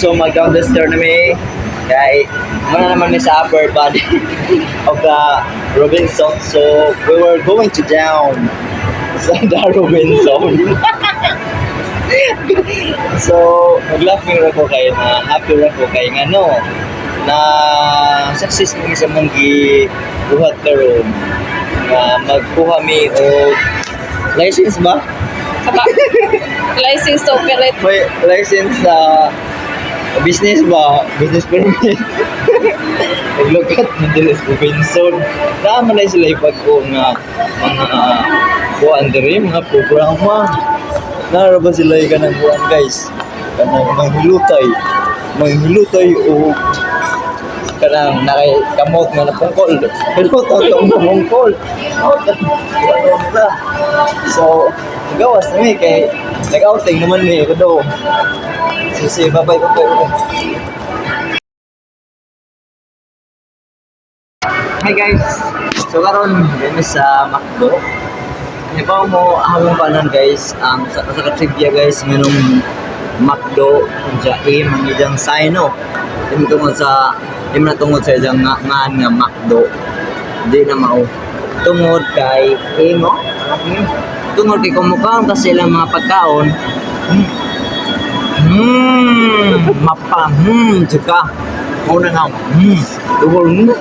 So mag down the stair na mi. Kay muna naman mi sa upper body of the Robinson. So we were going to down sa the Robinson. So nag-laughing ra ko kay na happy ra ko kay ngano na success mi sa mong gibuhat karon nga magkuha mi og license ba? Saka, license to operate. May license sa business ba? Business permit. Naglukat na dili sa Robinson. Naa man na sila ipag-o nga mga kuan diri, mga programa. Nara ba sila yung kanang kuan, guys? Kanang manghilutay. Manghilutay o kanang nakay kamot nga napungkol. Hilutay tong napungkol. So, gawas na mi kay nag-outing naman mi ko. So, say bye-bye, bye-bye, bye. Hi guys! So karon kami sa McDo. Ibaw mo among kanan, guys, ang sa ka-trivia, guys, nganong McDo unja eh mang ijang sign, no. Di mo tungod sa di mo na tungod sa ijang nga ngan nga McDo. Di na mao. Tungod kay eh mo. Tungod kay kumukaon kasi ilang mga pagkaon. Mapa, tsaka. Mao na nga, tungod.